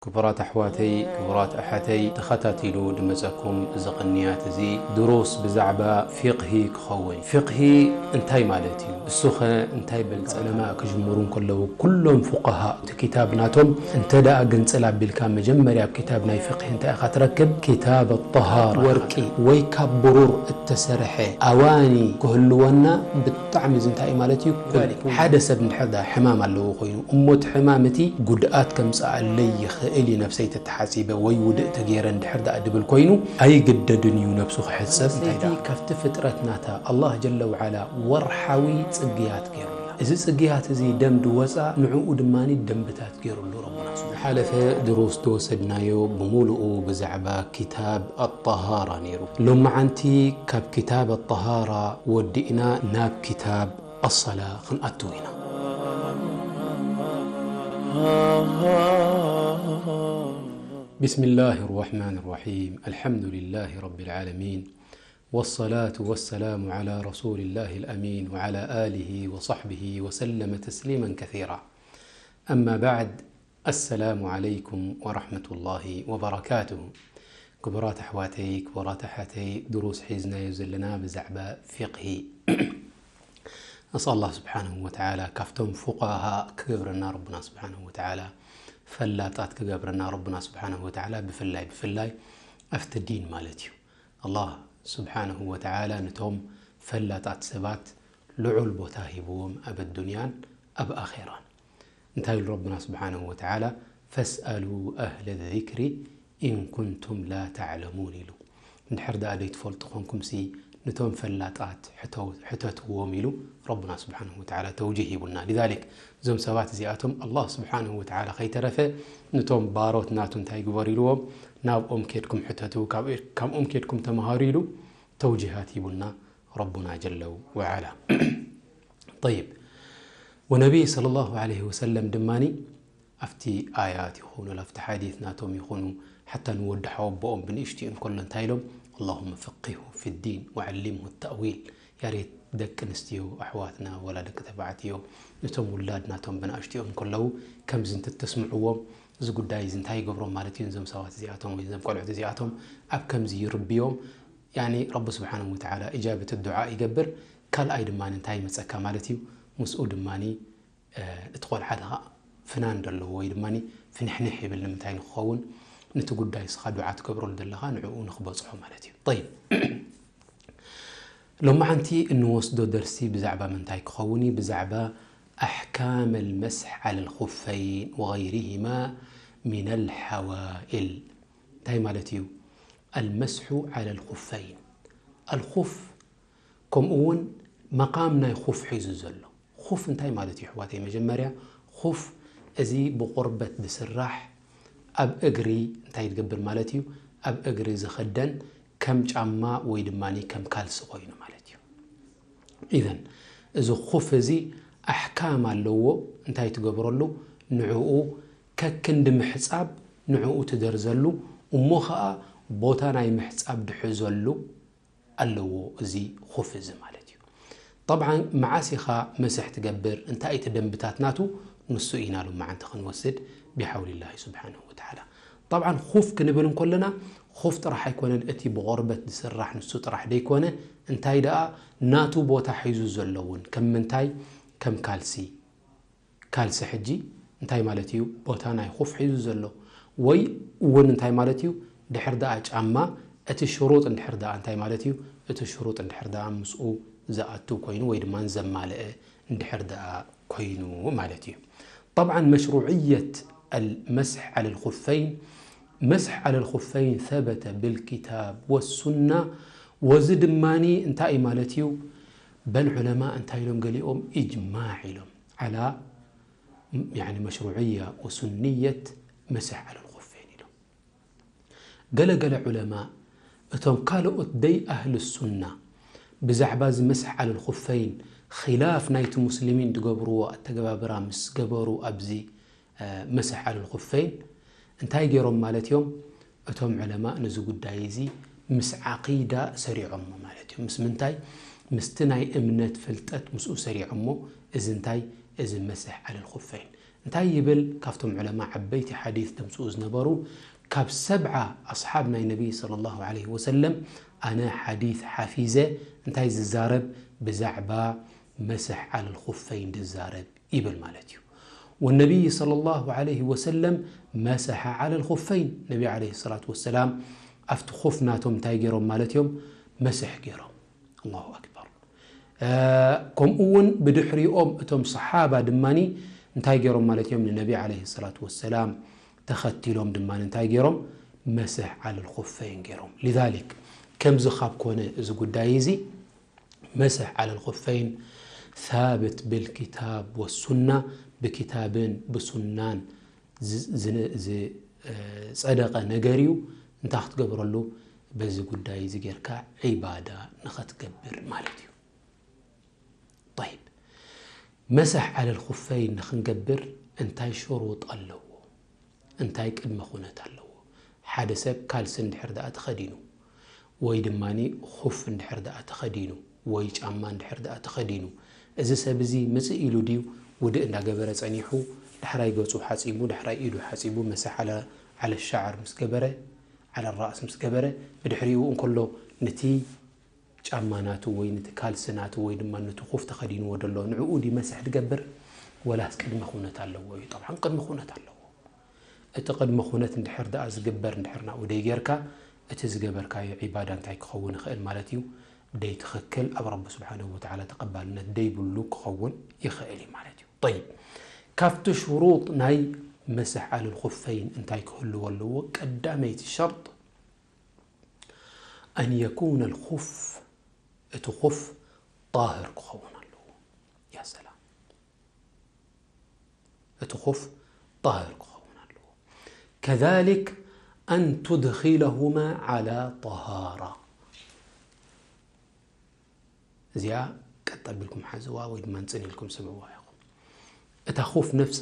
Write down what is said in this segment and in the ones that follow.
ክቡራት ኣሕዋተይ፣ ክቡራት ኣሓተይ፣ ተኸታቲሉ ድመጸኩም እዚ ቅንያት እዚ ድሩስ ብዛዕባ ፊቕሂ ክኸውን። ፊቕሂ እንታይ ማለት እዩ? እሱኸ እንታይ በል? ዑለማ ክጅምሩ እንከለዉ ኩሎም ፉቃሃ እቲ ኪታብ ናቶም እንተ ደኣ ግንጽል ኣቢልካ መጀመርያ ኣብ ኪታብ ናይ ፊቕሂ እንታይ ኢኻ ትረክብ? ኪታብ ኣጠሃራ። ወርቂ ወይ ካብ ብሩር እተሰርሐ ኣዋኒ ክህልወና ብጣዕሚ እዚ እንታይ እዩ ማለት እዩ? ሓደ ሰብ እንድሕር ደኣ ሕማም ኣለዎ ኮይኑ እሞ እቲ ሕማም እቲ ጉድኣት ከምጽኣለይ ይኽእል እዩ ነብሰይ ተተሓጺበ ወይ ውድእ ተገይረ እንድሕር ደኣ ድብል ኮይኑ ኣይግደድን እዩ ነብሱ ክሕጸብ። እንታይ ደኣ ካብቲ ፍጥረት ናታ ኣላህ ጀለ ወዓላ ወርሓዊ ጽግያት ገይሩላ። እዚ ጽግያት እዚ ደም ድወጻ ንዕኡ ድማ ደንብታት ገይሩሉ ረቡና። ዝሓለፈ ድሩስ ዝወሰድናዮ ብምሉኡ ብዛዕባ ኪታብ ኣጠሃራ ነይሩ። ሎመዓንቲ ካብ ኪታብ ኣጠሃራ ወዲእና ናብ ኪታብ ኣሰላ ክንኣትው ኢና። بسم الله الرحمن الرحيم. الحمد لله رب العالمين. والصلاة والسلام على رسول الله الأمين وعلى آله وصحبه وسلم تسليما كثيرا. أما بعد. السلام عليكم ورحمة الله وبركاته. ክቡራት ኣሕዋተይ፣ ክቡራት ኣሓተይ፣ ድሩስ ሒዝናዮ ዘለና ብዛዕባ ፊቕሂ። نسأل الله سبحانه وتعالى ካብቶም ፉቃሃ ክገብረና ረቡና ስብሓነሁ ወተዓላ፣ ፈላጣት ክገብረና ረቡና ስብሓነሁ ወተዓላ፣ ብፍላይ ብፍላይ ኣብቲ ዲን ማለት እዩ። ኣላህ ስብሓነሁ ወተዓላ ነቶም ፈላጣት ሰባት ልዑል ቦታ ሂብዎም ኣብ ኣዱንያን ኣብ ኣኼራን። እንታይ ኢሉ ረቡና ስብሓነሁ ወተዓላ? ፈስኣሉ ኣህለ ዚክሪ ኢን ኩንቱም ላ ተዕለሙን ኢሉ። እንድሕር ደኣ ዘይትፈልጡ ኾንኩምሲ ነቶም ፈላጣት ሕተው-፣ ሕተትዎም ኢሉ ረቡና ስብሓነሁ ወተዓላ ተውጂህ ሂቡና። ሊዛሊክ እዞም ሰባት እዚኣቶም ኣላህ ስብሓነሁ ወተዓላ ከይተረፈ ነቶም ባሮት ናቱ እንታይ ግበሩ ኢልዎም? ናብኦም ኬድኩም ሕተቱ፣ ካብ-፣ ካብኦም ኬድኩም ተምሃሩ ኢሉ ተውጂሃት ሂቡና ረቡና ጀለ ወዓላ። ጠይብ፣ ወነቢይ ሰለላሁ ዐለይሂ ወሰለም ድማኒ ኣብቲ ኣያት ይኹኑ፣ ኣብቲ ሓዲት ናቶም ይኹኑ፣ ሓታ ንወዲ ሓወቦኦም ብንእሽትኡ እንከሎ እንታይ ኢሎም? ኣላሁመ ፈቂሁ ፊዲን ወዐሊምሁ ተእዊል። ያሬት ደቂ ኣንስትዮ ኣሕዋትና ወላ ደቂ ተባዕትዮ ነቶም ውላድ ናቶም ብንእሽትኦም እንከለዉ ከምዚ እንትተስምዕዎም፣ እዚ ጉዳይ እዚ እንታይ ይገብሮም ማለት እዩ? እዞም ሰባት እዚኣቶም ወይ እዞም ቆልዑት እዚኣቶም ኣብ ከምዚ ይርብዮም። ያኒ ረቢ ስብሓነሁ ወተዓላ ኢጃበት ዱዓ ይገብር። ካልኣይ ድማ እንታይ ይመፀካ ማለት እዩ? ምስኡ ድማ እቲ ቆልዓ ደኻ ፍናን ደለዎ ወይ ድማ ፍንሕንሕ ይብል። ንምንታይ ንክኸውን? ነቲ ጉዳይ እስኻ ዱዓ ትገብረሉ ዘለኻ ንዕኡ ንክበፅሖ ማለት እዩ። ጠይብ፣ ሎማዓንቲ እንወስዶ ደርሲ ብዛዕባ ምንታይ ክኸውን እዩ? ብዛዕባ ኣሕካም ኣልመስሕ ዓለ ልኹፈይን ወገይሪሂማ ሚን ኣልሓዋኢል። እንታይ ማለት እዩ? ኣልመስሑ ዓለ ልኹፈይን። ኣልኹፍ ከምኡ እውን መቃም ናይ ኹፍ ሒዙ ዘሎ። ኹፍ እንታይ ማለት እዩ ኣሕዋተይ? መጀመርያ ኹፍ እዚ ብቆርበት ዝስራሕ ኣብ እግሪ እንታይ ዝገብር ማለት እዩ? ኣብ እግሪ ዝኽደን ከም ጫማ ወይ ድማ ከም ካልሲ ኮይኑ ማለት እዩ። ኢዘን እዚ ኹፍ እዚ ኣሕካም ኣለዎ። እንታይ ትገብረሉ? ንዕኡ ከክንዲ ምሕፃብ ንዕኡ ትደርዘሉ፣ እሞ ኸዓ ቦታ ናይ ምሕፃብ ድሕዘሉ ኣለዎ እዚ ኹፍ እዚ ማለት እዩ። ጠብዓን መዓስ ኢኻ መስሕ ትገብር፣ እንታይ እቲ ደንብታት ናቱ፣ ንሱ ኢና ሎማዓንቲ ክንወስድ ቢሓውሊላሂ ስብሓነሁ ወተዓላ። ጠብዓን ኹፍ ክንብል እንከለና ኹፍ ጥራሕ ኣይኮነን፣ እቲ ብቆርበት ዝስራሕ ንሱ ጥራሕ ደይኮነ፣ እንታይ ደኣ ናቱ ቦታ ሒዙ ዘሎ እውን ከም ምንታይ? ከም ካልሲ። ካልሲ ሕጂ እንታይ ማለት እዩ? ቦታ ናይ ኹፍ ሒዙ ዘሎ ወይ እውን እንታይ ማለት እዩ? ድሕር ደኣ ጫማ እቲ ሽሩጥ እንድሕር ደኣ እንታይ ማለት እዩ? እቲ ሽሩጥ እንድሕር ደኣ ምስኡ ዝኣቱ ኮይኑ ወይ ድማ ዘማልአ እንድሕር ደኣ ኮይኑ ማለት እዩ። ጠብዓን መሽሩዕየት ኣልመስሕ ዓለ ልኹፈይን፣ መስሕ ዓለ ልኹፈይን ሰበተ ብልኪታብ ወሱና። ወዚ ድማኒ እንታይ እዩ ማለት እዩ? በል ዑለማ እንታይ ኢሎም ገሊኦም? ኢጅማዕ ኢሎም ዓላ ያኒ መሽሩዕያ ወሱንየት መስሕ ዓለ ልኹፈይን ኢሎም። ገለ ገለ ዑለማ እቶም ካልኦት ደይ ኣህል ሱና ብዛዕባ እዚ መስሕ ዓለ ልኹፈይን ኺላፍ ናይቲ ሙስሊሚን ዝገብርዎ ኣተገባብራ ምስ ገበሩ ኣብዚ፣ እ፣ መስሕ ዓለ ልኹፈይን እንታይ ገይሮም ማለት እዮም? እቶም ዑለማ ነዚ ጉዳይ እዚ ምስ ዓቂዳ ሰሪዖሞ ማለት እዩ። ምስ ምንታይ? ምስቲ ናይ እምነት ፍልጠት ምስኡ ሰሪዖሞ። እዚ እንታይ? እዚ መስሕ ዓለ ልኹፈይን። እንታይ ይብል? ካብቶም ዑለማ ዓበይቲ ሓዲት ደምፅኡ ዝነበሩ፣ ካብ ሰብዓ ኣስሓብ ናይ ነቢይ ሰለላሁ ዐለይሂ ወሰለም ኣነ ሓዲት ሓፊዘ። እንታይ ዝዛረብ? ብዛዕባ መስሕ ዓለል ኹፈይን ዝዛረብ ይብል ማለት እዩ። ወነቢይ ሰለላሁ ዐለይሂ ወሰለም መሰሐ ዓለል ኹፈይን፣ ነቢ ዐለይሂ ሰላቱ ወሰላም ኣብቲ ኹፍ ናቶም እንታይ ገይሮም ማለት እዮም? መስሕ ገይሮም። ኣላሁ ኣክበር። ከምኡ እውን ብድሕሪኦም እቶም ሰሓባ ድማኒ እንታይ ገይሮም ማለት እዮም? ንነቢ ዐለይሂ ሰላቱ ወሰላም ተኸቲሎም ድማ እንታይ ገይሮም? መስሕ ዓለል ኹፈይን ገይሮም። ሊዛሊክ ከምዚ ካብ ኮነ እዚ ጉዳይ እዚ መስሕ ዓለል ኹፈይን ሳብት ብልኪታብ ወሱና፣ ብኪታብን ብሱናን ዝ- ዝነ- ዝ- እ፣ ጸደቐ ነገር እዩ። እንታይ ክትገብረሉ? በዚ ጉዳይ እዚ ጌርካ ዒባዳ ንኸትገብር ማለት እዩ። ጠይብ፣ መሰሕ ዓለል ኹፈይን ንኽንገብር እንታይ ሽሩጥ ኣለዎ? እንታይ ቅድመ ኩነት ኣለዎ? ሓደ ሰብ ካልሲ እንድሕር ደኣ ተኸዲኑ ወይ ድማ ኹፍ እንድሕር ደኣ ተኸዲኑ ወይ ጫማ እንድሕር ደኣ ተኸዲኑ፣ እዚ ሰብ እዚ ምጽእ ኢሉ ድዩ ውድእ እንዳገበረ ጸኒሑ? ዳሕራይ ገጹ ሓጺቡ፣ ዳሕራይ ኢዱ ሓጺቡ፣ መሰሕ ዓለ ዓለ ሻዕር ምስ ገበረ፣ ዓለ ራእስ ምስ ገበረ፣ ብድሕሪኡ እንከሎ ነቲ ጫማ ናቱ ወይ ነቲ ካልሲ ናቱ ወይ ድማ ነቲ ኹፍ ተኸዲንዎ ዘሎ ንዕኡ ድዩ መስሕ ዝገብር? ወላስ ቅድመ ኩነት ኣለዎ እዩ? ጠብዓን ቅድመ ኩነት ኣለዎ። እቲ ቅድመ ኩነት እንድሕር ደኣ ዝግበር እንድሕር ናብኡ ደይጌርካ፣ እቲ ዝገበርካዮ ዒባዳ እንታይ ክኸውን ይኽእል ማለት እዩ? ደይትኽክል፣ ኣብ ረቢ ስብሓነሁ ወተዓላ ተቐባልነት ደይብሉ ክኸውን ይኽእል እዩ ማለት እዩ። ጠይብ፣ ካብቲ ሽሩጥ ናይ መስሕ ዓለል ኹፈይን እንታይ ክህልዎ ኣለዎ? ቀዳመይቲ ሸርጥ፣ ኣን የኩነ ልኹፍ፣ እቲ ኹፍ ጣህር ክኸውን ኣለዎ። ያ ሰላም። እቲ ኹፍ ጣህር ክኸውን ኣለዎ። ከዛሊክ ኣን ቱድኺለሁማ ዓላ ጠሃራ። እዚኣ ቀጥ ኣቢልኩም ሓዝዋ ወይ ድማ ንጽን ኢልኩም ስምዕዋ ኢኹም። እታ ኹፍ ነፍሳ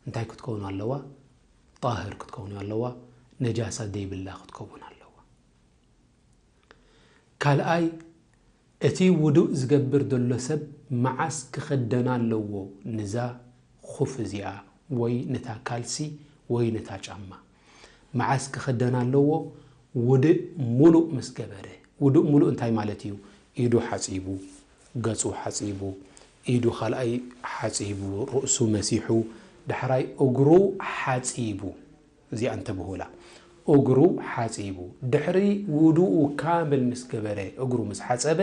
እንታይ ክትከውን ኣለዋ? ጣህር ክትከውን ኣለዋ። ነጃሳ ዘይብላ ክትከውን ኣለዋ። ካልኣይ፣ እቲ ውዱእ ዝገብር ዘሎ ሰብ መዓስ ክኸደና ኣለዎ ንዛ ኹፍ እዚኣ ወይ ነታ ካልሲ ወይ ነታ ጫማ? መዓስ ክኸደና ኣለዎ? ውድእ ሙሉእ ምስ ገበረ። ውዱእ ሙሉእ እንታይ ማለት እዩ? ኢዱ ሓጺቡ፣ ገጹ ሓጺቡ፣ ኢዱ ካልኣይ ሓጺቡ፣ ርእሱ መሲሑ፣ ዳሕራይ እግሩ ሓጺቡ። እዚኣ እንተብሁላ፣ እግሩ ሓጺቡ፣ ድሕሪ ውዱኡ ካምል ምስ ገበረ፣ እግሩ ምስ ሓጸበ፣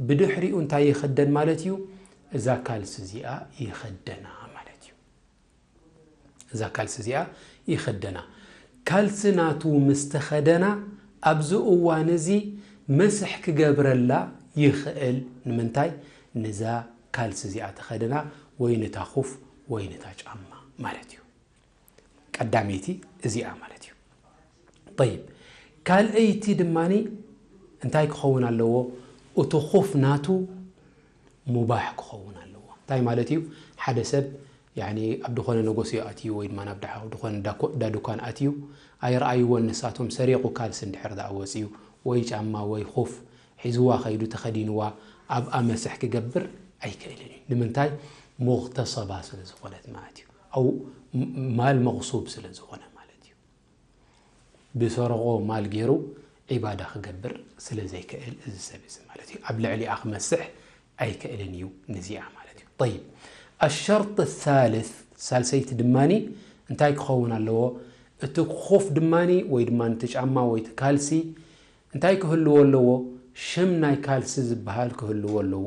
ብድሕሪኡ እንታይ ይኽደን ማለት እዩ? እዛ ካልሲ እዚኣ ይኽደና ማለት እዩ። እዛ ካልሲ እዚኣ ይኽደና። ካልሲ ናቱ ምስ ተኸደና፣ ኣብዚ እዋን እዚ መስሕ ክገብረላ ይኽእል። ንምንታይ? ንዛ ካልሲ እዚኣ ተኸደና ወይ ነታ ኹፍ ወይ ነታ ጫማ ማለት እዩ። ቀዳመይቲ እዚኣ ማለት እዩ። ጠይብ፣ ካልኣይቲ ድማኒ እንታይ ክኸውን ኣለዎ? እቲ ኹፍ ናቱ ሙባሕ ክኸውን ኣለዎ። እንታይ ማለት እዩ? ሓደ ሰብ ያኒ ኣብ ዝኾነ ነጎስዮ ኣትዩ ወይ ድማ ናብ ዳ- ዝኾነ ዳኮ- ዳ ዱኳን ኣትዩ ኣይረኣይዎን። ንሳቶም ሰሪቑ ካልሲ እንድሕር ደኣ ወፅዩ ወይ ጫማ ወይ ኹፍ ሒዝዋ ከይዱ ተኸዲንዋ ኣብኣ መስሕ ክገብር ኣይክእልን እዩ። ንምንታይ? ሙቕተሰባ ስለ ዝኾነት ማለት እዩ። ኣው ም- ማል መቕሱብ ስለ ዝኾነ ማለት እዩ። ብሰረቆ ማል ገይሩ ዒባዳ ክገብር ስለ ዘይክእል እዚ ሰብ እዚ ማለት እዩ። ኣብ ልዕሊኣ ክመስሕ ኣይክእልን እዩ ንዚኣ ማለት እዩ። ጠይብ፣ ኣሸርጥ ሳልስ፣ ሳልሰይቲ ድማኒ እንታይ ክኸውን ኣለዎ? እቲ ኹፍ ድማኒ ወይ ድማ እቲ ጫማ ወይ እቲ ካልሲ እንታይ ክህልዎ ኣለዎ? ሽም ናይ ካልሲ ዝበሃል ክህልዎ ኣለዎ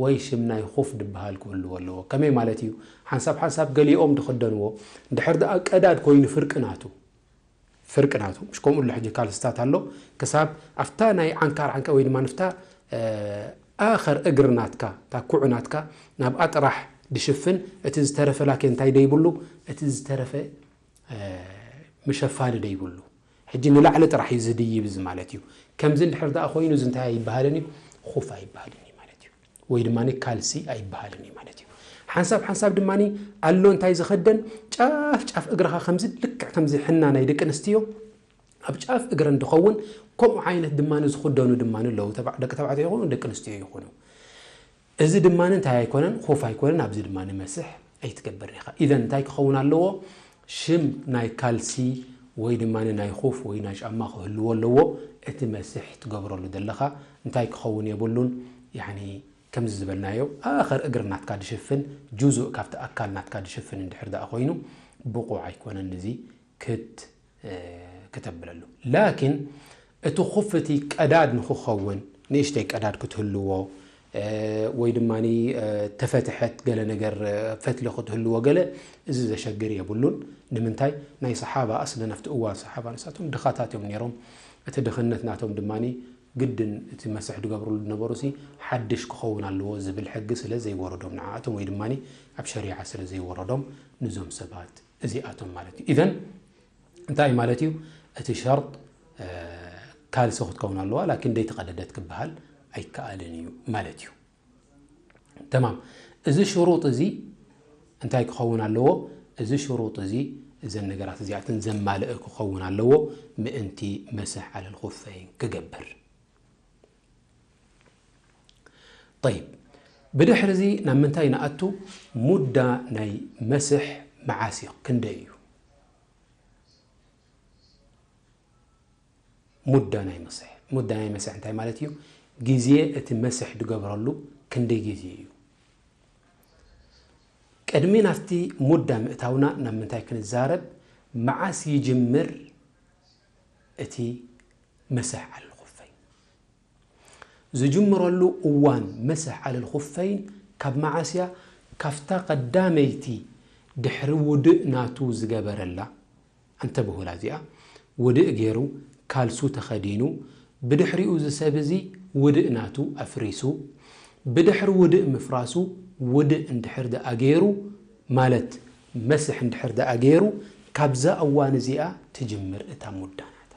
ወይ ሽም ናይ ኹፍ ዝበሃል ክህልዎ ኣለዎ። ከመይ ማለት እዩ? ሓንሳብ ሓንሳብ ገሊኦም ዝኽደንዎ እንድሕር ደኣ ቀዳድ ኮይኑ ፍርቂ ናቱ፣ ፍርቂ ናቱ፣ ምሽ ከምኡ ኣሎ ሕጂ ካልስታት ኣሎ፣ ክሳብ ኣብታ ናይ ዓንካር ዓንካ ወይ ድማ ንፍታ ኣኸር እግሪ ናትካ፣ እታ ኩዑ ናትካ ናብኣ ጥራሕ ድሽፍን፣ እቲ ዝተረፈ ላኬ እንታይ ደይብሉ፣ እቲ ዝተረፈ ምሸፋኒ ደይብሉ። ሕጂ ንላዕሊ ጥራሕ እዩ ዝድይብ እዚ ማለት እዩ። ከምዚ እንድሕር ደኣ ኮይኑ እዚ እንታይ ኣይበሃልን እዩ? ኹፍ ኣይበሃልን እዩ ማለት እዩ። ወይ ድማ ካልሲ ኣይበሃልን እዩ ማለት እዩ። ሓንሳብ ሓንሳብ ድማ ኣሎ እንታይ ዝኸደን ጫፍ ጫፍ እግርኻ ከምዚ ልክዕ ከምዚ ሕና ናይ ደቂ ኣንስትዮ ኣብ ጫፍ እግረን ዝኸውን ከምኡ ዓይነት ድማ ዝኽደኑ ድማ ኣለዉ። ተባ- ደቂ ተባዕትዮ ይኹኑ ደቂ ኣንስትዮ ይኹኑ። እዚ ድማ እንታይ ኣይኮነን? ኹፍ ኣይኮነን። ኣብዚ ድማ መስሕ ኣይትገብርን ኢኻ። ኢዘን እንታይ ክኸውን ኣለዎ? ሽም ናይ ካልሲ ወይ ድማ ናይ ኹፍ ወይ ናይ ጫማ ክህልዎ ኣለዎ። እቲ መስሕ ትገብረሉ ዘለኻ እንታይ ክኸውን የብሉን? ያኒ ከምዚ ዝበልናዮ ኣኸር እግሪ ናትካ ድሽፍን ጁዙእ ካብቲ ኣካል ናትካ ድሽፍን እንድሕር ደኣ ኮይኑ ብቑዕ ኣይኮነን እዚ ክት እ፣ ክተብለሉ። ላኪን እቲ ኹፍ እቲ ቀዳድ ንክኸውን ንእሽተይ ቀዳድ ክትህልዎ እ፣ ወይ ድማ እ፣ ተፈትሐት ገለ ነገር እ፣ ፈትሊ ክትህልዎ ገለ እዚ ዘሸግር የብሉን። ንምንታይ ናይ ሰሓባ ኣስለን ኣብቲ እዋን ሰሓባ ንሳቶም ድኻታት እዮም ነይሮም። እቲ ድኽነት ናቶም ድማ ግድን እቲ መስሕ ድገብርሉ ዝነበሩ ሲ ሓድሽ ክኸውን ኣለዎ ዝብል ሕጊ ስለ ዘይወረዶም ንዓኣቶም ወይ ድማ ኣብ ሸሪዓ ስለ ዘይወረዶም ንዞም ሰባት እዚኣቶም ማለት እዩ። ኢዘን እንታይ ማለት እዩ? እቲ ሸርጥ እ፣ ካልሲ ክትከውን ኣለዋ ላኪን ደይተቐደደት ክበሃል ኣይከኣልን እዩ ማለት እዩ። ተማም። እዚ ሽሩጥ እዚ እንታይ ክኸውን ኣለዎ? እዚ ሽሩጥ እዚ እዘን ነገራት እዚኣተን ዘማልእ ክኸውን ኣለዎ ምእንቲ መስሕ ዓለል ኹፈይን ክገብር። ጠይብ፣ ብድሕሪ እዚ ናብ ምንታይ ንኣቱ? ሙዳ ናይ መስሕ መዓስ እዩ? ክንደይ እዩ? ሙዳ ናይ መስሕ። ሙዳ ናይ መስሕ እንታይ ማለት እዩ? ግዜ እቲ መስሕ ድገብረሉ ክንደይ ግዜ እዩ? ቅድሚ ናብቲ ሙዳ ምእታውና ናብ ምንታይ ክንዛረብ? መዓስ ይጅምር እቲ መስሕ ዓለል ኹፈይን? ዝጅምረሉ እዋን መስሕ ዓለል ኹፈይን ካብ መዓስ እያ? ካብታ ቀዳመይቲ ድሕሪ ውድእ ናቱ ዝገበረላ። ኣንተብሁላ እዚኣ ውድእ ገይሩ ካልሱ ተኸዲኑ ብድሕሪኡ እዚ ሰብ እዚ ውድእ ናቱ ኣፍሪሱ ብድሕሪ ውድእ ምፍራሱ ውድእ እንድሕር ደኣ ገይሩ ማለት መስሕ እንድሕር ደኣ ገይሩ ካብዛ እዋን እዚኣ ትጅምር እታ ሙዳ ናታ።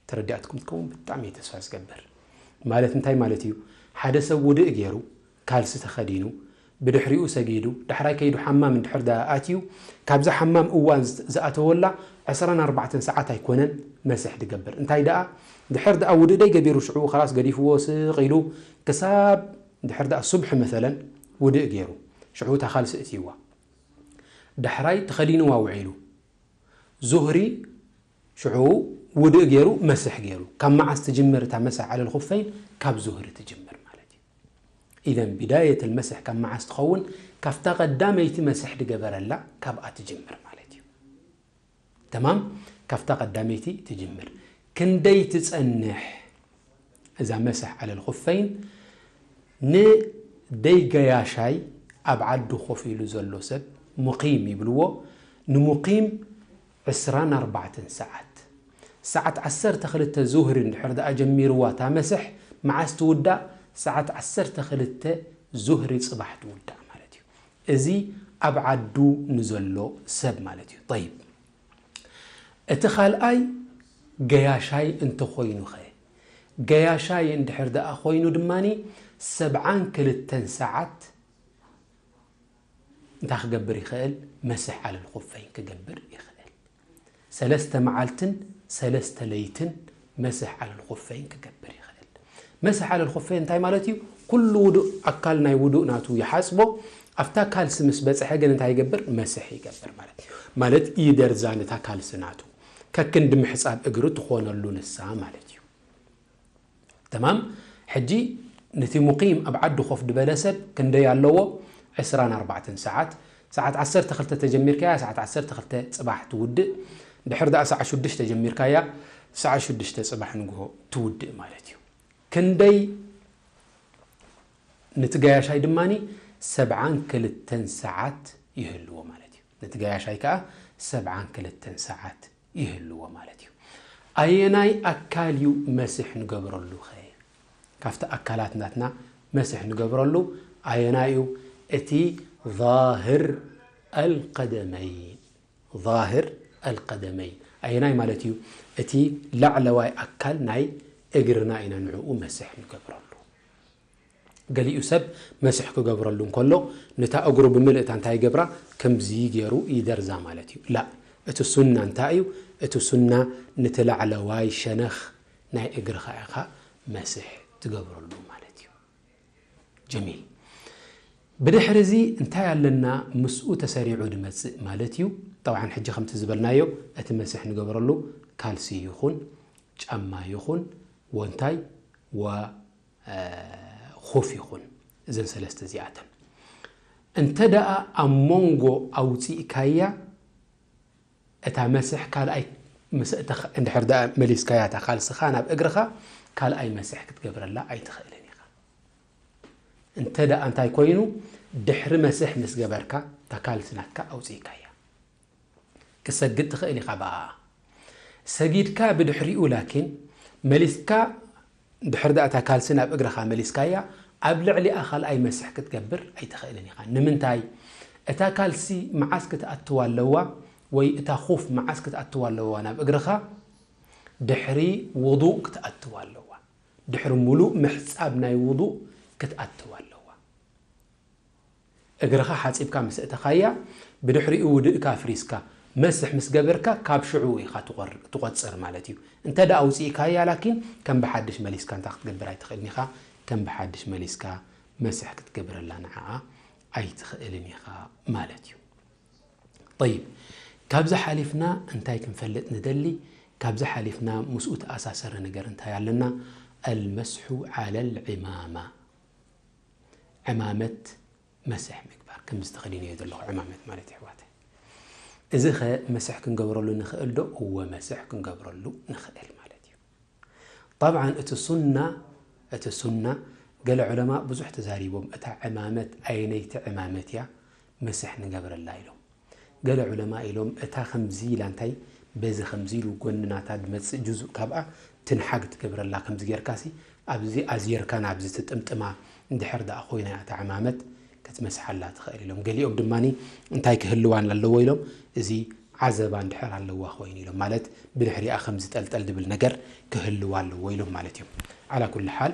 ተረዲኣትኩም ትከውን ብጣዕሚ እየ ተስፋ ዝገብር። ማለት እንታይ ማለት እዩ? ሓደ ሰብ ውድእ ገይሩ ካልሲ ተኸዲኑ ብድሕሪኡ ሰጊዱ ዳሕራይ ከይዱ ሓማም እንድሕር ደኣ ኣትዩ ካብዛ ሓማም እዋን ዝኣተወላ ዕስራን ኣርባዕተን ሰዓት ኣይኮነን መስሕ ድገብር። እንታይ ደኣ ድሕር ደኣ ውድእ ደይ ገቢሩ ሽዑ ኸላስ ገዲፍዎ ስቕ ኢሉ ክሳብ ድሕር ደኣ ሱብሒ መሰለን ውድእ ገይሩ ሽዑ እታ ካልሲ እትይዋ ዳሕራይ ተኸዲንዋ ውዒሉ ዙህሪ ሽዑ ውድእ ገይሩ መስሕ ገይሩ ካብ መዓስ ትጅምር እታ መስሕ ዓለል ኹፈይን? ካብ ዙህሪ ትጅምር ማለት እዩ። ኢዘን ቢዳየት ልመስሕ ካብ መዓስ ትኸውን? ካብታ ቀዳመይቲ መስሕ ድገበረላ ካብኣ ትጅምር ማለት እዩ። ተማም። ካብታ ቀዳመይቲ ትጅምር። ክንደይ ትጸንሕ እዛ መስሕ ዓለል ኹፈይን? ንደይ ገያሻይ ኣብ ዓዱ ኮፍ ኢሉ ዘሎ ሰብ ሙቂም ይብልዎ። ንሙቂም ዕስራን ኣርባዕተን ሰዓት ሰዓት ዓሰርተ ክልተ ዙህሪ እንድሕር ደኣ ጀሚርዋ እታ መስሕ መዓስ ትውዳእ? ሰዓት ዓሰርተ ክልተ ዙህሪ ጽባሕ ትውዳእ ማለት እዩ። እዚ ኣብ ዓዱ ንዘሎ ሰብ ማለት እዩ። ጠይብ፣ እቲ ካልኣይ ገያሻይ እንተኾይኑኸ? ገያሻይ እንድሕር ደኣ ኮይኑ ድማኒ ሰብዓን ክልተን ሰዓት እንታይ ክገብር ይኽእል? መስሕ ዓለል ኹፈይን ክገብር ይኽእል። ሰለስተ መዓልትን ሰለስተ ለይትን መስሕ ዓለል ኹፈይን ክገብር ይኽእል። መስሕ ዓለል ኹፈይን እንታይ ማለት እዩ? ኩሉ ውዱእ ኣካል ናይ ውዱእ ናቱ ይሓጽቦ። ኣብታ ካልሲ ምስ በጽሐ ግን እንታይ ይገብር? መስሕ ይገብር ማለት እዩ። ማለት ይደርዛ ነታ ካልሲ ናቱ። ከክንዲ ምሕጻብ እግሪ ትኾነሉ ንሳ ማለት እዩ። ተማም። ሕጂ ነቲ ሙቂም ኣብ ዓዱ ኮፍ ድበለ ሰብ ክንደይ ኣለዎ? ዕስራን ኣርባዕተን ሰዓት። ሰዓት ዓሰርተ ክልተ ተጀሚርካያ ሰዓት ዓሰርተ ክልተ ጽባሕ ትውድእ። ድሕር ደኣ ሰዓት ሽዱሽተ ተጀሚርካያ ሰዓት ሽዱሽተ ጽባሕ ንግሆ ትውድእ ማለት እዩ። ክንደይ? ነቲ ገያሻይ ድማኒ ሰብዓን ክልተን ሰዓት ይህልዎ ማለት እዩ። ነቲ ገያሻይ ከኣ ሰብዓን ክልተን ሰዓት ይህልዎ ማለት እዩ። ኣየናይ ኣካል እዩ መስሕ ንገብረሉ ኸ? ካብቲ ኣካላት ናትና መስሕ ንገብረሉ ኣየናይ እዩ? እቲ ዛህር ኣልቀደመይን። ዛህር ኣልቀደመይን ኣየናይ ማለት እዩ? እቲ ላዕለዋይ ኣካል ናይ እግርና ኢና ንዕኡ መስሕ ንገብረሉ። ገሊኡ ሰብ መስሕ ክገብረሉ እንከሎ ነታ እግሩ ብምልእታ እንታይ ይገብራ? ከምዚ ገይሩ ይደርዛ ማለት እዩ። ላ፣ እቲ ሱና እንታይ እዩ? እቲ ሱና ነቲ ላዕለዋይ ሸነኽ ናይ እግርኻ ኢኻ መስሕ ትገብረሉ ማለት እዩ። ጀሚል። ብድሕሪ እዚ እንታይ ኣለና? ምስኡ ተሰሪዑ ድመጽእ ማለት እዩ። ጠብዓን ሕጂ ከምቲ ዝበልናዮ እቲ መስሕ ንገበረሉ ካልሲ ይኹን ጫማ ይኹን ወንታይ ወ ኹፍ ይኹን እዘን ሰለስተ እዚኣተን እንተ ደኣ ኣብ መንጎ ኣውፂእካያ እታ መስሕ ካልኣይ ምስ እታ እንድሕር ደኣ መሊስካያ እታ ካልስኻ ናብ እግርኻ ካልኣይ መስሕ ክትገብረላ ኣይትኽእልን ኢኻ። እንተ ደኣ እንታይ ኮይኑ ድሕሪ መስሕ ምስ ገበርካ እታ ካልሲ ናትካ ኣውፅእካያ ክሰግድ ትኽእል ኢኻ ብኣ ሰጊድካ ብድሕሪኡ ላኪን መሊስካ ድሕር ደኣ እታ ካልሲ ናብ እግርኻ መሊስካያ ኣብ ልዕሊኣ ካልኣይ መስሕ ክትገብር ኣይትኽእልን ኢኻ ንምንታይ እታ ካልሲ መዓስ ክትኣትዋ ኣለዋ ወይ እታ ኹፍ መዓስ ክትኣትዋ ኣለዋ ናብ እግርኻ ድሕሪ ውዱእ ክትኣትዋ ኣለዋ ድሕሪ ሙሉእ ምሕጻብ ናይ ውዱእ ክትኣትዋ ኣለዋ እግርኻ ሓጺብካ ምስ እተኻያ ብድሕሪኡ ውድእካ ኣፍሪስካ መስሕ ምስ ገበርካ ካብ ሽዑ ኢኻ ትቖጽር ማለት እዩ እንተ ደኣ ኣውጺእካያ ላኪን ከም ብሓድሽ መሊስካ እንታይ ክትገብር ኣይትኽእልን ኢኻ ከም ብሓድሽ መሊስካ መስሕ ክትገብረላ ንዓኣ ኣይትኽእልን ኢኻ ማለት እዩ طيب ካብዚ ሓሊፍና እንታይ ክንፈልጥ ንደሊ ካብዚ ሓሊፍና ምስኡ ተኣሳሰረ ነገር እንታይ ኣለና المسح على العمامة ዕማመት መስሕ ምግባር ከምዚ ተኸዲነዮ ዘለኹ ዕማመት ማለት ይሕዋተ እዚ ኸ መስሕ ክንገብረሉ ንኽእል ዶ እወ መስሕ ክንገብረሉ ንኽእል ማለት እዩ طبعا እቲ ሱና እቲ ሱና ገለ ዑለማ ብዙሕ ተዛሪቦም እታ ዕማመት ኣየነይቲ ዕማመት እያ መስሕ ንገብረላ ኢሎም ገለ ዑለማ ኢሎም እታ ከምዚ ኢላ እንታይ በዚ ከምዚ ኢሉ ጎኒ ናታ ድመጽእ ጁዙእ ካብኣ ትንሓግ ትገብረላ ከምዚ ጌርካሲ ኣብዚ ኣዝየርካ ናብዚ ትጥምጥማ እንድሕር ደኣ ኮይና እያ እታ ዕማመት ክትመስሓላ ትኽእል ኢሎም ገሊኦም ድማ እንታይ ክህልዋን ኣለዎ ኢሎም እዚ ዓዘባ እንድሕር ኣለዋ ኮይኑ ኢሎም ማለት ብድሕሪኣ ከምዚ ጠልጠል ድብል ነገር ክህልዋ ኣለዎ ኢሎም ማለት እዮም ዓላ ኩሉ ሓል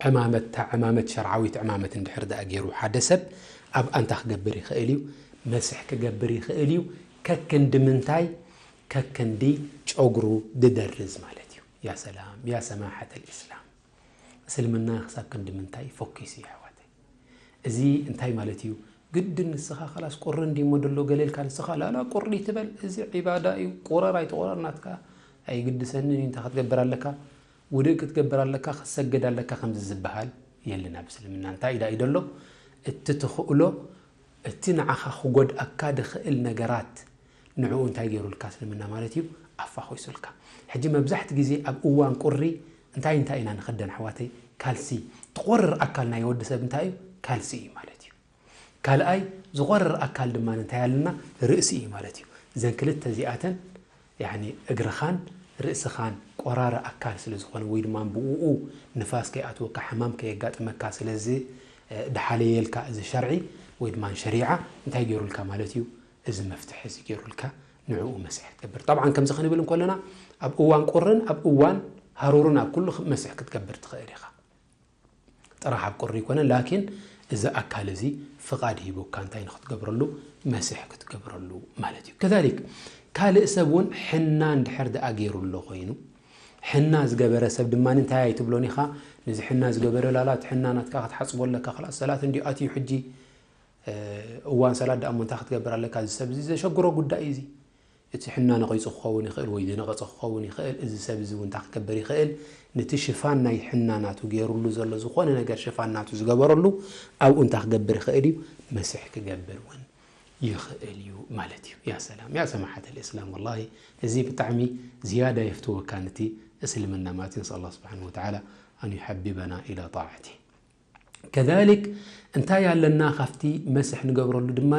ዕማመት እታ ዕማመት ሸርዓዊት ዕማመት እንድሕር ደኣ ገይሩ ሓደ ሰብ ኣብኣ እንታይ ክገብር ይኽእል እዩ መስሕ ክገብር ይኽእል እዩ ከክንዲ ምንታይ ከክንዲ ጨጉሩ ድደርዝ ማለት እዩ ያ ሰላም ያ ሰማሐት ልእስላም እስልምና ክሳብ ክንዲ ምንታይ ፎኪስ እዩ ኣሕዋተይ እዚ እንታይ ማለት እዩ ግድን ንስኻ ካላስ ቁሪ እንዲሞ ደሎ ገለ ኢልካ ንስኻ ላላ ቁሪ ትበል እዚ ዒባዳ እዩ ቁረር ኣይትቁረር ናትካ ኣይግድሰንን እዩ እንታይ ክትገብር ኣለካ ውድእ ክትገብር ኣለካ ክትሰግድ ኣለካ ከምዚ ዝበሃል የለን ኣብ እስልምና እንታይ ኢዳ እዩ ደሎ እቲ ትኽእሎ እቲ ንዓኻ ክጎድኣካ ድኽእል ነገራት ንዕኡ እንታይ ገይሩልካ እስልምና ማለት እዩ ኣፋኹሱልካ ሕጂ መብዛሕቲ ግዜ ኣብ እዋን ቁሪ እንታይ እንታይ ኢና ንኽደን ኣሕዋተይ ካልሲ ትቆርር ኣካል ናይ ወዲ ሰብ እንታይ እዩ ካልሲ እዩ ማለት እዩ ካልኣይ ዝቆርር ኣካል ድማ እንታይ ኣለና ርእሲ እዩ ማለት እዩ እዘን ክልተ እዚኣተን ያኒ እግርኻን ርእስኻን ቆራሪ ኣካል ስለ ዝኾነ ወይ ድማ ብኡ ንፋስ ከይኣትወካ ሕማም ከየጋጥመካ ስለዚ ድሓለየልካ እዚ ሸርዒ ወይ ድማ ሸሪዓ እንታይ ገይሩልካ ማለት እዩ እዚ መፍትሒ እዚ ገይሩልካ ንዕኡ መስሕ ትገብር ጠብዓን ከምዚ ክንብል እንከለና ኣብ እዋን ቁርን ኣብ እዋን ሃሩርን ኣብ ኩሉ መስሕ ክትገብር ትኽእል ኢኻ ጥራሕ ኣብ ቁሪ ይኮነ ላኪን እዚ ኣካል እዚ ፍቓድ ሂቡካ እንታይ ንክትገብረሉ መስሕ ክትገብረሉ ማለት እዩ ከዛሊክ ካልእ ሰብ እውን ሕና እንድሕር ደኣ ገይሩ ኣሎ ኮይኑ ሕና ዝገበረ ሰብ ድማ እንታይ ኣይትብሎን ኢኻ ነዚ ሕና ዝገበረ ላላ እቲ ሕና ናትካ ክትሓፅቦ ኣለካ ክላስ ሰላት እንዲ ኣትዩ ሕጂ እዋን ሰላት ደኣ እንታይ ክትገብር ኣለካ እዚ ሰብ እዚ ዘሸግሮ ጉዳይ እዚ እቲ ሕና ነቒጹ ክኸውን ይኽእል ወይ ዝነቐጸ ክኸውን ይኽእል እዚ ሰብ እዚ እውን እንታይ ክገብር ይኽእል ነቲ ሽፋን ናይ ሕና ናቱ ገይሩሉ ዘሎ ዝኾነ ነገር ሽፋን ናቱ ዝገበረሉ ኣብኡ እንታይ ክገብር ይኽእል እዩ መስሕ ክገብር እውን ይኽእል እዩ ማለት እዩ ያ ሰላም ያ ሰማሓት ልእስላም ወላሂ እዚ ብጣዕሚ ዝያዳ የፍትወካ ነቲ እስልምና ማለት እዩ ነስኣል ኣላ ስብሓን ወተዓላ ኣን ዩሓቢበና ኢላ ጣዕቲ ከዛሊክ እንታይ ኣለና ካብቲ መስሕ ንገብረሉ ድማ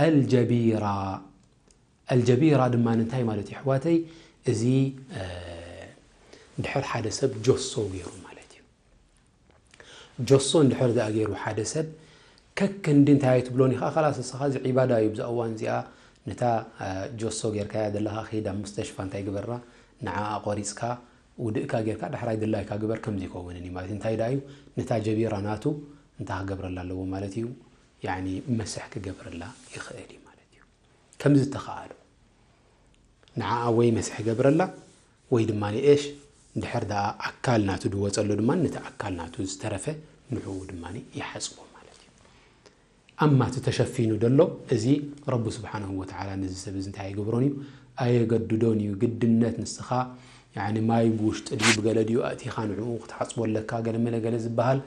ኣልጀቢራ ኣልጀቢራ ድማ እንታይ ማለት እዩ ኣሕዋተይ እዚ ድሕር ሓደ ሰብ ጆሶ ገይሩ ማለት እዩ ጆሶ እንድሕር ደኣ ገይሩ ሓደ ሰብ ከክንዲ እንታይ ኣይትብሎን ኢኻ ካላስ እስኻ እዚ ዒባዳ እዩ ብዛ እዋን እዚኣ ነታ ጆሶ ጌርካያ ዘለኻ ከይድ ኣብ ሙስተሽፋ እንታይ ግበራ ንዓኣ ቆሪፅካ ውድእካ ጌርካ ዳሕራይ ድላይካ ግበር ከምዚ ይከውንን እዩ ማለት እንታይ ደኣ እዩ ነታ ጀቢራ ናቱ እንታይ ክገብረላ ኣለዎ ማለት እዩ ያኒ መስሕ ክገብረላ ይኽእል እዩ ማለት እዩ ከምዚ ተኸኣሉ ንዓኣ ወይ መስሕ ገብረላ ወይ ድማ ንኤሽ እንድሕር ደኣ ኣካል ናቱ ድወፀሉ ድማ ነቲ ኣካል ናቱ ዝተረፈ ንዕኡ ድማ ይሓፅቦ ማለት እዩ ኣማ እቲ ተሸፊኑ ደሎ፣ እዚ ረቢ ስብሓንሁ ወተዓላ ነዚ ሰብ እዚ እንታይ ኣይገብሮን እዩ? ኣየገድዶን እዩ። ግድነት ንስኻ፣ ያኒ ማይ ብውሽጢ ድዩ ብገለ ድዩ ኣእቲኻ ንዕኡ ክትሓጽቦ ኣለካ፣ ገለ መለ ገለ ዝበሃል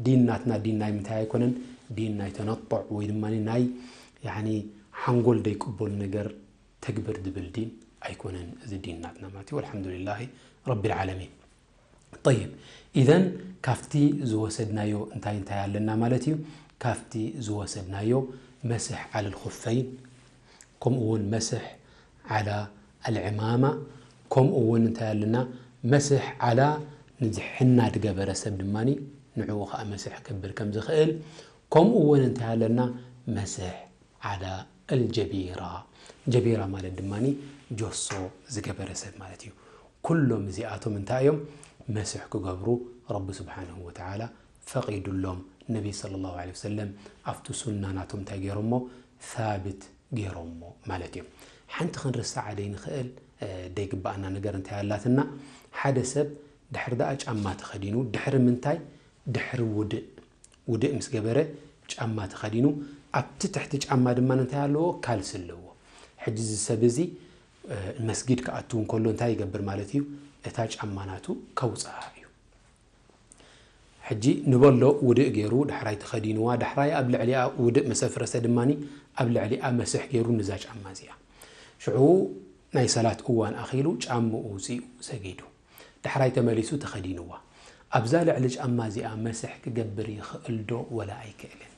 ዲን ናትና ዲን ናይ ምንታይ ኣይኮነን? ዲን ናይ ተነጦዕ ወይ ድማ ናይ፣ ያኒ ሓንጎል ደይቅበሉ ነገር ተግብር ድብል ዲን ኣይኮነን እዚ ዲን ናትና ማለት እዩ። ወልሓምዱሊላሂ ረቢል ዓለሚን። ጠይብ፣ ኢዘን ካብቲ ዝወሰድናዮ እንታይ እንታይ ኣለና ማለት እዩ? ካብቲ ዝወሰድናዮ መስሕ ዓለል ኹፈይን፣ ከምኡ እውን መስሕ ዓላ ኣልዕማማ፣ ከምኡ እውን እንታይ ኣለና? መስሕ ዓላ ንዝሕና ድገበረ ሰብ ድማ ንዕኡ ኸዓ መስሕ ክብል ከም ዝኽእል፣ ከምኡ እውን እንታይ ኣለና? መስሕ ዓላ ኣልጀቢራ። ጀቢራ ማለት ድማ ጆሶ ዝገበረ ሰብ ማለት እዩ። ኩሎም እዚኣቶም እንታይ እዮም? መስሕ ክገብሩ ረቢ ስብሓንሁ ወተዓላ ፈቒዱሎም። ነቢ ሰለላሁ ዐለይሂ ወሰለም ኣብቲ ሱና ናቶም እንታይ ገይሮሞ? ሳብት ገይሮሞ ማለት እዩ። ሓንቲ ክንርስዓ ደይንኽእል፣ እ፣ ደይግባኣና ነገር እንታይ ኣላትና? ሓደ ሰብ ድሕሪ ደኣ ጫማ ተኸዲኑ፣ ድሕሪ ምንታይ? ድሕሪ ውድእ። ውድእ ምስ ገበረ ጫማ ተኸዲኑ፣ ኣብቲ ትሕቲ ጫማ ድማ እንታይ ኣለዎ? ካልሲ ኣለዎ። ሕጂ እዚ ሰብ እዚ፣ እ፣ መስጊድ ክኣቱ እንከሎ እንታይ ይገብር ማለት እዩ? እታ ጫማ ናቱ ከውፅኣ እዩ። ሕጂ ንበሎ ውድእ ገይሩ፣ ዳሕራይ ተኸዲንዋ፣ ዳሕራይ ኣብ ልዕሊኣ ውድእ ምስ ኣፍረሰ ድማ ኣብ ልዕሊኣ መስሕ ገይሩ ንዛ ጫማ እዚኣ። ሽዑ ናይ ሰላት እዋን ኣኺሉ ጫምኡ ውፂኡ ሰጊዱ። ዳሕራይ ተመሊሱ ተኸዲንዋ። ኣብዛ ልዕሊ ጫማ እዚኣ መስሕ ክገብር ይኽእል ዶ ወላ ኣይክእልን?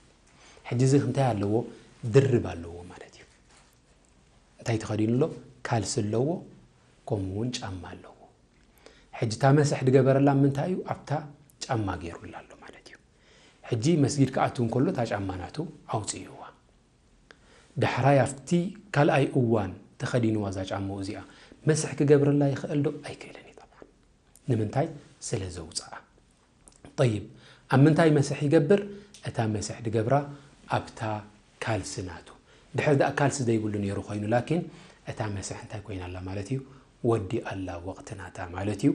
ሕጂ እዚ እንታይ ኣለዎ? ድርብ ኣለዎ ማለት እዩ። እንታይ ተኸዲኑ ኣሎ? ካልሲ ኣለዎ፣ ከምኡ እውን ጫማ ኣለዎ። ሕጂ እታ መስሕ ድገበረላ ምንታይ እዩ? ኣብታ ጫማ ገይሩላ ኣሎ ማለት እዩ። ሕጂ መስጊድ ክኣቱ እንከሎ እታ ጫማ ናቱ ኣውፅእዋ። ዳሕራይ ኣብቲ ካልኣይ እዋን ተኸዲንዋ እዛ ጫማኡ እዚኣ መስሕ ክገብረላ ይኽእል ዶ? ኣይክእልን እዩ ጠብዓን። ንምንታይ? ስለ ዘውፅኣ። ጠይብ፣ ኣብ ምንታይ መስሕ ይገብር? እታ መስሕ ድገብራ ኣብታ ካልሲ ናቱ። ድሕር ደኣ ካልሲ ዘይብሉ ነይሩ ኮይኑ፣ ላኪን እታ መስሕ እንታይ ኮይና ኣላ ማለት እዩ? ወዲኣ ኣላ ወቕቲ ናታ ማለት እዩ።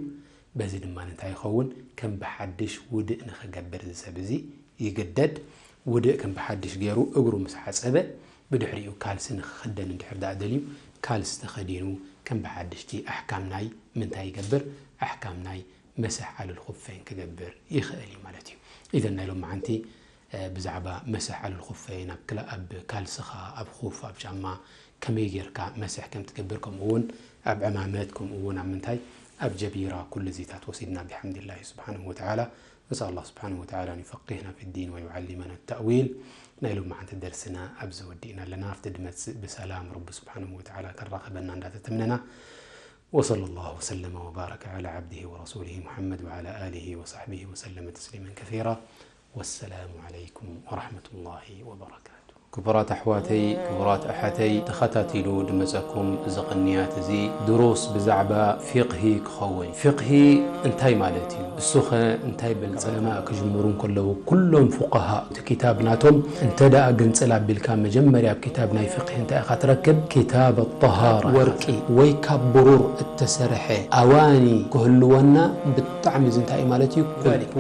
በዚ ድማ እንታይ ይኸውን? ከም ብሓድሽ ውድእ ንኽገብር እዚ ሰብ እዚ ይግደድ። ውድእ ከም ብሓድሽ ገይሩ እግሩ ምስ ሓጸበ፣ ብድሕሪኡ ካልሲ ንኽኽደን እንድሕር ደኣ ደልዩ፣ ካልሲ ተኸዲኑ ከም ብሓድሽቲ ኣሕካም ናይ ምንታይ ይገብር? ኣሕካም ናይ መስሕ ዓለል ኹፈይን ክገብር ይኽእል እዩ ማለት እዩ። ኢዘን ናይ ሎማዓንቲ፣ እ፣ ብዛዕባ መስሕ ዓለል ኹፈይን ኣብ ክላ-፣ ኣብ ካልስኻ፣ ኣብ ኹፍ፣ ኣብ ጫማ ከመይ ጌርካ መስሕ ከም ትገብር፣ ከምኡ እውን ኣብ ዕማመት፣ ከምኡ እውን ኣብ ምንታይ፣ ኣብ ጀቢራ፣ ኩሉ እዚታት ወሲድና ብሓምድላሂ ስብሓንሁ ወተዓላ። نسأل الله سبحانه وتعالى أن يفقهنا في الدين ويعلمنا التأويل። ናይ ሎማዓንቲ ደርስና ኣብዚ ወዲእና ኣለና። ኣብቲ ድመጽእ ብሰላም ረቢ ስብሓንሁ ወተዓላ ከራኽበና እንዳተተምነና። وصلى الله وسلم وبارك على عبده ورسوله محمد وعلى آله وصحبه وسلم تسليما كثيرا. والسلام عليكم ورحمة الله وبركاته. ክቡራት ኣሕዋተይ፣ ክቡራት ኣሓተይ፣ ተኸታቲሉ ድመጸኩም እዚ ቅንያት እዚ ድሩስ ብዛዕባ ፊቕሂ ክኸውን። ፊቕሂ እንታይ ማለት እዩ? እሱኸ እንታይ በል? ዑለማእ ክጅምሩ እንከለዉ፣ ኩሎም ፉቀሃ እቲ ኪታብ ናቶም እንተ ደኣ ግንጽል ኣቢልካ፣ መጀመርያ ኣብ ኪታብ ናይ ፊቕሂ እንታይ ኢኻ ትረክብ? ኪታብ ኣጠሃራ። ወርቂ ወይ ካብ ብሩር እተሰርሐ ኣዋኒ ክህልወና ብጣዕሚ እዚ እንታይ እዩ ማለት እዩ?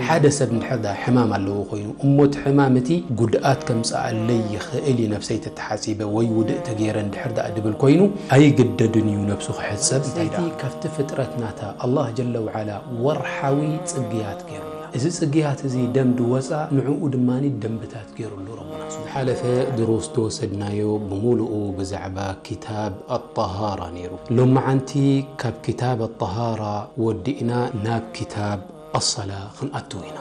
ሓደ ሰብ እንድሕር ደኣ ሕማም ኣለዎ ኮይኑ፣ እሞ እቲ ሕማም እቲ ጉድኣት ከምጽኣለይ ይኽእል እዩ፣ ነብሰይ ተተሓጺበ ወይ ውድእ ተገይረ እንድሕር ደኣ ድብል ኮይኑ፣ ኣይግደድን እዩ ነብሱ ክሕጸብ። እንታይ ደኣ ካብቲ ፍጥረት ናታ ኣላህ ጀለ ወዓላ ወርሓዊ ጽግያት ገይሩላ። እዚ ጽግያት እዚ ደም ድወጻ፣ ንዕኡ ድማ ደንብታት ገይሩሉ ረቡና። ዝሓለፈ ድሩስ ዝወሰድናዮ ብምሉኡ ብዛዕባ ኪታብ ኣጠሃራ ነይሩ። ሎማዓንቲ ካብ ኪታብ ኣጠሃራ ወዲእና ናብ ኪታብ ኣሰላ ክንኣትው ኢና።